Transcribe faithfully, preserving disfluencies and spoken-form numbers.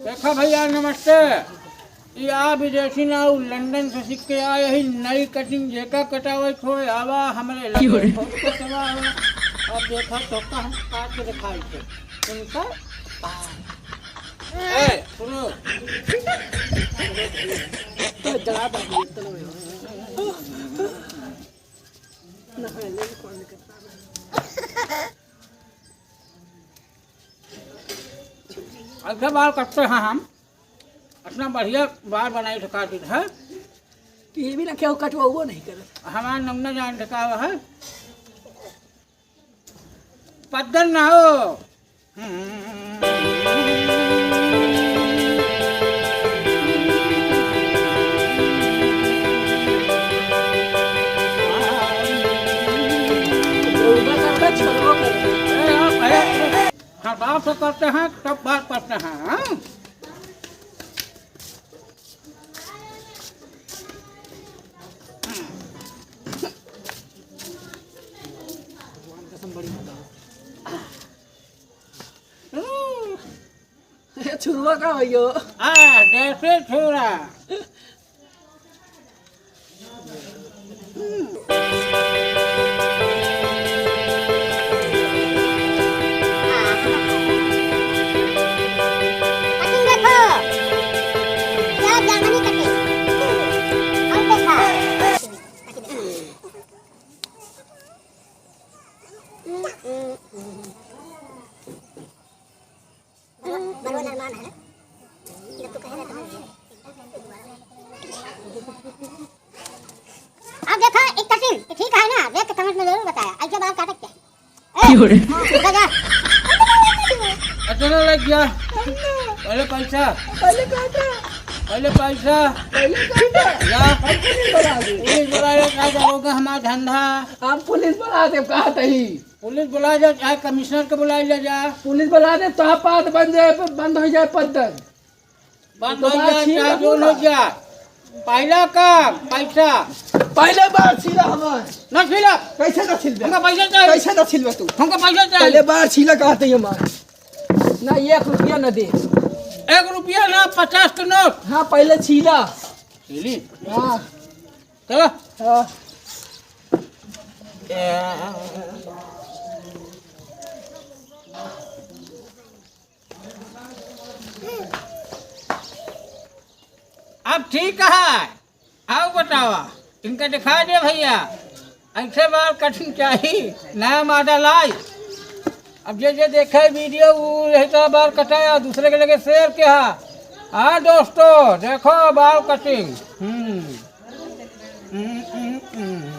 देखा भइया, नमस्ते। ई आ विदेशी ना, उ लंदन से सीख के आए ही नई cutting, जेका कटावे खोए आवा हमरे लगे। क्यों रे? फोटो कटवा आवा। अब देखा तो का हम काट के दिखाई थे। उनका ए, सुनो। तो जला दो, ये तो ना है, नहीं, कौन करता है? अच्छा बाल कटते हैं हम, इतना बढ़िया बाल बनाई ठका दीत है। टीवी ना क्यों कटवाओ नहीं करत। हमार नमना जान ठकावा है। पद्दन ना हो। हाँ, बात तो करते हैं, तब बात करते हैं, हाँ? छुरवा का भैया? आ, जैसे छुरा। कटिंग देखो, क्या जामनी कटिंग। और देखा। बड़ो, बड़ो अरमान है। जब तू कहे रहता है। अब देखा, एक कटिंग ठीक है ना, देख के comment में जरूर बताया। ऐसे बाल काटे क्या? ए, क्यों रे? हाँ, जा, जा। इतना लग गया। पहले पैसा। पहले काटा। पहले पैसा। पहले काटा। या। हम पुलिस बुला दे। पुलिस बुला ले, का करोगे हमारा धंधा? हम पुलिस बुला दे, कहा तही। पुलिस बुला जा, चाहे कमिश्नर के बुला ले जा। पुलिस बुला दे, तो आप बात बन जाए, बंद हो जाए पद्दन। बंद तो हो बात जाए, छीन चाहे लो जोन हो पूरा। जाए। पहला काम, पैसा। पहले बार छीला हमार। ना छीला। कैसे ना छीलबे? हमका पैसा चाहिए। कैसे ना छीलबे तू? हमका पैसा चाहिए। पहले बार छीला कहते ही हमार। ना, एक रुपया ना दे। एक रुपया ना, पचास के नोट। हाँ, पहले छीला। छीली? हाँ। चलो। हाँ। अब ठीक है, आओ बतावा, इनका दिखा दे भैया, ऐसे बाल कटिंग चाहिए, नया मॉडल आई। अब जे जे देखे वीडियो, वो यही तरह बाल कटाया, दूसरे के लगे शेयर किया। हाँ दोस्तों, देखो बाल कटिंग। हम्म। हम्म, हम्म, हम्म।